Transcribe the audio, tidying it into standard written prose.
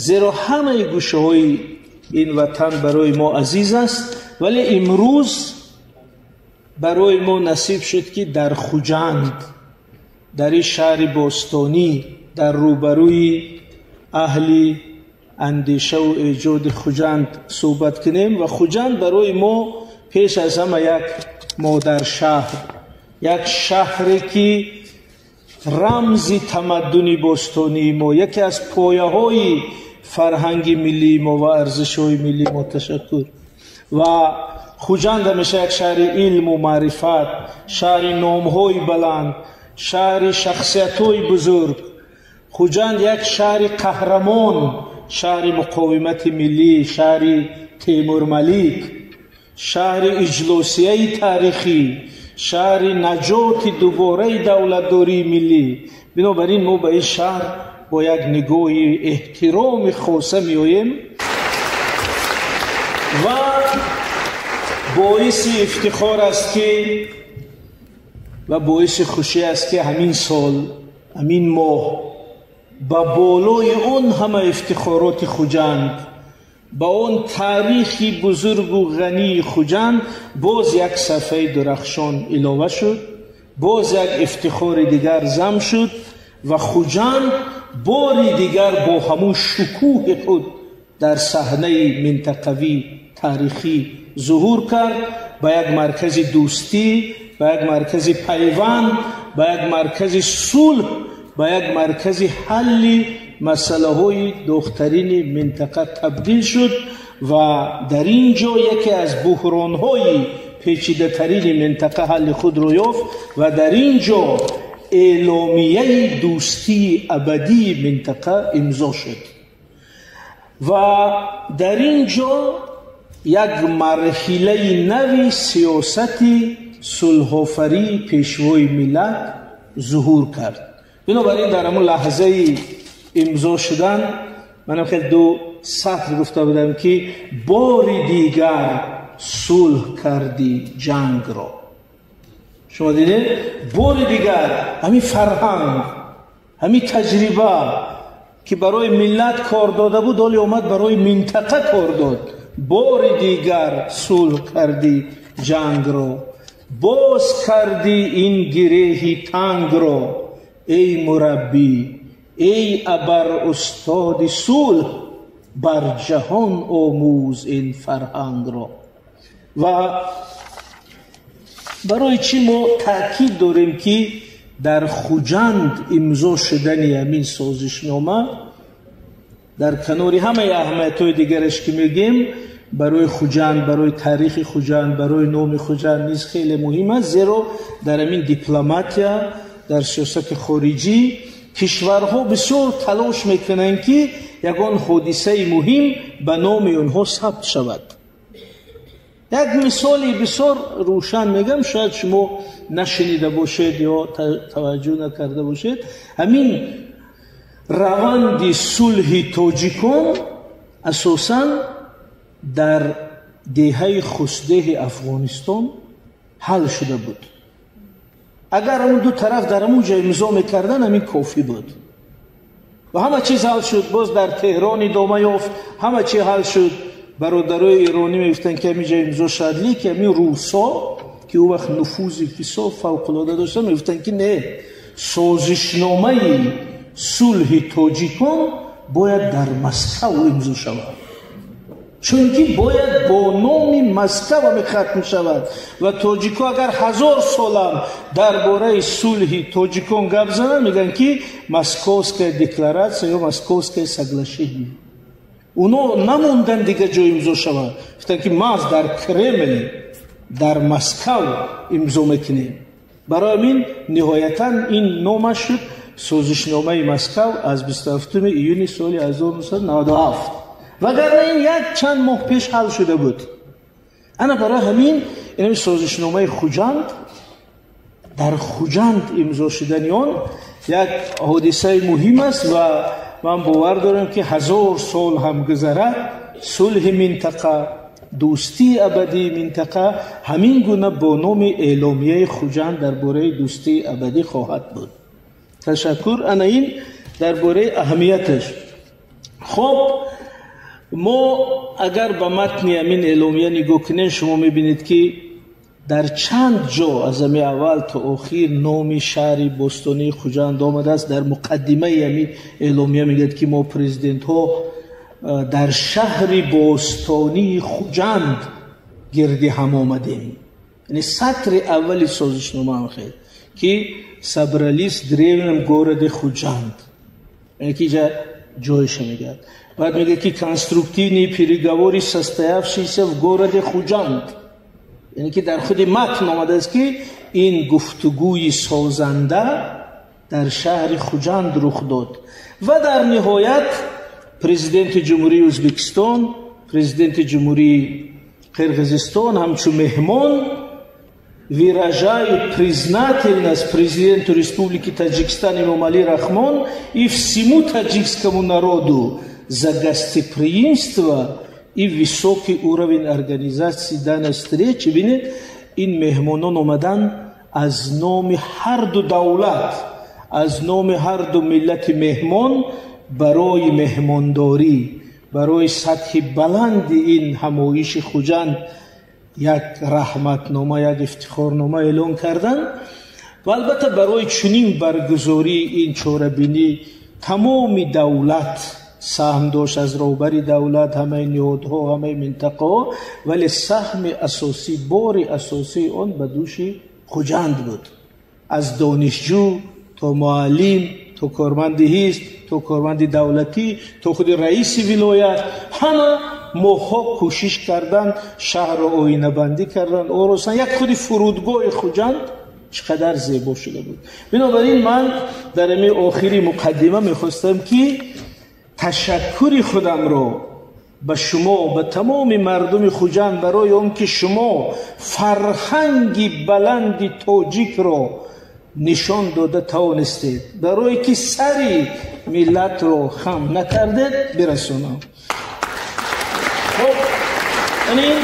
Зеро ҳамаи гӯшаҳои ин ватан барои мо азиз аст, вале имрӯз барои мо насиб шуд, ки дар Хуҷанд, дар ин шаҳри бостонӣ, дар рӯбарӯи аҳли андешаву эҷоди Хуҷанд суҳбат кунем. Ва Хуҷанд барои мо пеш аз ҳама як модаршаҳр, як шаҳре ки рамзи тамаддуни бостонии мо, яке аз пояҳои фарҳанги миллии мо ва арзишҳои миллии мо. Ташаккур. Ва Хуҷанд ҳамеша як шаҳри илму маърифат, шаҳри номҳои баланд, шаҳри шахсиятҳои бузург. Хуҷанд як шаҳри қаҳрамон, шаҳри муқовимати миллӣ, шаҳри Темурмалик, шаҳри иҷлосияи таърихӣ, шаҳри наҷоти дубораи давлатдории миллӣ. Бинобар ин мо ба ин шаҳр бо як нигоҳи эҳтироми хоса меоем ва боиси ифтихор аст ки ва боиси хушӣ аст, ки ҳамин сол, ҳамин моҳ ба болои он ҳама ифтихороти Хуҷанд, ба он таърихи бузургу ғании Хуҷанд боз як сафҳаи дурахшон илова шуд, боз як ифтихори дигар зам шуд ва Хуҷанд бори дигар бо ҳамун шукӯҳи худ дар саҳнаи минтақавӣ таърихӣ зуҳур кард, ба як маркази дӯстӣ, ба як маркази пайванд, ба як маркази сулҳ, ба як маркази ҳалли масъалаҳои дохтарини минтақа табдил шуд. Ва дар ин ҷо яке аз буҳронҳои печидатарини минтақа ҳалли худро ёфт ва дар ин ҷо эъломияи дӯстии абадии минтақа имзо шуд ва дар ин ҷо як марҳилаи нави сиёсати сулҳофарии пешвои миллат зуҳур кард. Бинобар ин дар ҳамун лаҳзаи имзо шудан манам хеле ду сатр гуфта будам, ки бори дигар сулҳ кардӣ ҷангро. Шумо дидед, бори дигар ҳамин фарҳанг, ҳамин таҷриба, ки барои миллат кор дода буд, ҳоле омад барои минтақа кор дод. Бори дигар сулҳ кардӣ ҷангро, боз кардӣ ин гиреҳи тангро, эй мураббӣ, эй абар устоди сулҳ, бар ҷаҳон омӯз ин фарҳангро. Ва барои чӣ мо таъкид дорем, ки дар Хуҷанд имзо шудани ҳамин созишнома дар канори ҳамаи аҳамиятҳои дигараш, ки мегӯем, барои Хуҷанд, барои таърихи Хуҷанд, барои номи Хуҷанд низ хеле муҳим аст? Зеро дар ҳамин дипломатия, дар сиёсати хориҷӣ кишварҳо бисёр талош мекунанд, ки ягон ҳодисаи муҳим ба номи онҳо сабт шавад. Як мисоли бисёр рӯшан мегам, шояд шумо нашунида бошед ё таваҷҷӯҳ накарда бошед. Ҳамин раванди сулҳи тоҷикон асосан дар деҳаи Хусдеҳи Афғонистон ҳал шуда буд. Агар ҳамун ду тараф дар ҳамун ҷо имзо мекардан, ҳамин кофӣ буд ва ҳама чиз ҳал шуд. Боз дар Теҳрон идома ёфт, ҳама чи ҳал шуд. Бародарои эронӣ мегуфтанд, ки ҳамин ҷо имзо шавад, лекин ҳамин русо, ки ӯ вақт нуфузи бисёр фавқулода доштанд, мегуфтанд, ки не, созишномаи сулҳи тоҷикон бояд дар Москав имзо шавад, чунки бояд бо номи Москав ҳами хатм шавад ва тоҷико агар 1000 солам дар бораи сулҳи тоҷикон гап зананд, мегӯянд, ки Московская декларация ё Московское соглашение. Уно намонданд дигар ҷо имзо шавад, гуфтанд, ки маҳз дар Кремл, дар Москав имзо мекунем. Барои ҳамин ниҳоятан ин номаш шуд созишномаи Москав аз 27 июни соли 1997, вагарна ин як чанд моҳ пеш ҳал шуда буд. Ана барои ҳамин ин созишномаи Хуҷанд, дар Хуҷанд имзо шудани он як ҳодисаи муҳим аст ва ман бовар дорам, ки 1000 сол ҳам гузарад, сулҳи минтақа, дӯстии абадии минтақа ҳамин гуна бо номи эъломияи Хуҷанд дар бораи дӯстии абадӣ хоҳад буд. Ташаккур. Ана ин дар бораи аҳамияташ. Хуб, мо агар ба матни ҳамин эъломия нигоҳ кунем, шумо мебинед, ки дар чанд ҷо аз ҳамин аввал то охир номи шаҳри бостонии Хуҷанд омадааст. Дар муқаддимаи ҳамин эъломия мегӯяд, ки мо президентҳо дар шаҳри бостонии Хуҷанд гирди ҳам омадем. Яъне сатри аввали созишнома ҳам хел, ки собрались в древнем городе Худжанд, яъне ки инҷа ҷойша мегӯяд. Баъд мегӯяд, ки конструктивные переговоры, состоявшиеся в городе Худжанд, яъне ки дар худи матн омадааст, ки ин гуфтугӯи созанда дар шаҳри Хуҷанд рух дод. Ва дар ниҳоят президенти Ҷумҳурии Ӯзбекистон, президенти Ҷумҳурии Қирғизистон ҳамчун меҳмон выражают признательность президенту Республики Таджикистан Эмомали Рахмон и всему таджикскому народу за гостеприимство и высокий уровень организации данной встречи. Бинед, ин меҳмонон омадан аз номи ҳарду давлат, аз номи ҳарду миллати меҳмон барои меҳмондорӣ, барои сатҳи баланди ин ҳамоиши Хуҷанд як раҳматнома, як ифтихорнома эълон карданд. Ва албатта барои чунин баргузории ин чорабинӣ тамоми давлат саҳм дошт, аз роҳбари давлат, ҳамаи ниҳодҳо, ҳамаи минтақаҳо, вале саҳми асосӣ, бори асосии он ба дӯши Хуҷанд буд. Аз донишҷӯ то муаллим, то корманди ҳизб, то корманди давлатӣ, то худи раиси вилоят, ҳама моҳҳо кӯшиш карданд, шаҳрро оинабандӣ карданд, оростанд. Як худи фурудгоҳи Хуҷанд чӣ қадар зебо шуда буд. Бинобар ин ман дар ҳамин охири муқаддима мехостам, ки ташаккури худамро ба шумо, ба тамоми мардуми Хуҷанд барои он ки шумо фарҳанги баланди тоҷикро нишон дода тавонистед, барое ки сари миллатро хам накардед, бирасонам. Хоб, ин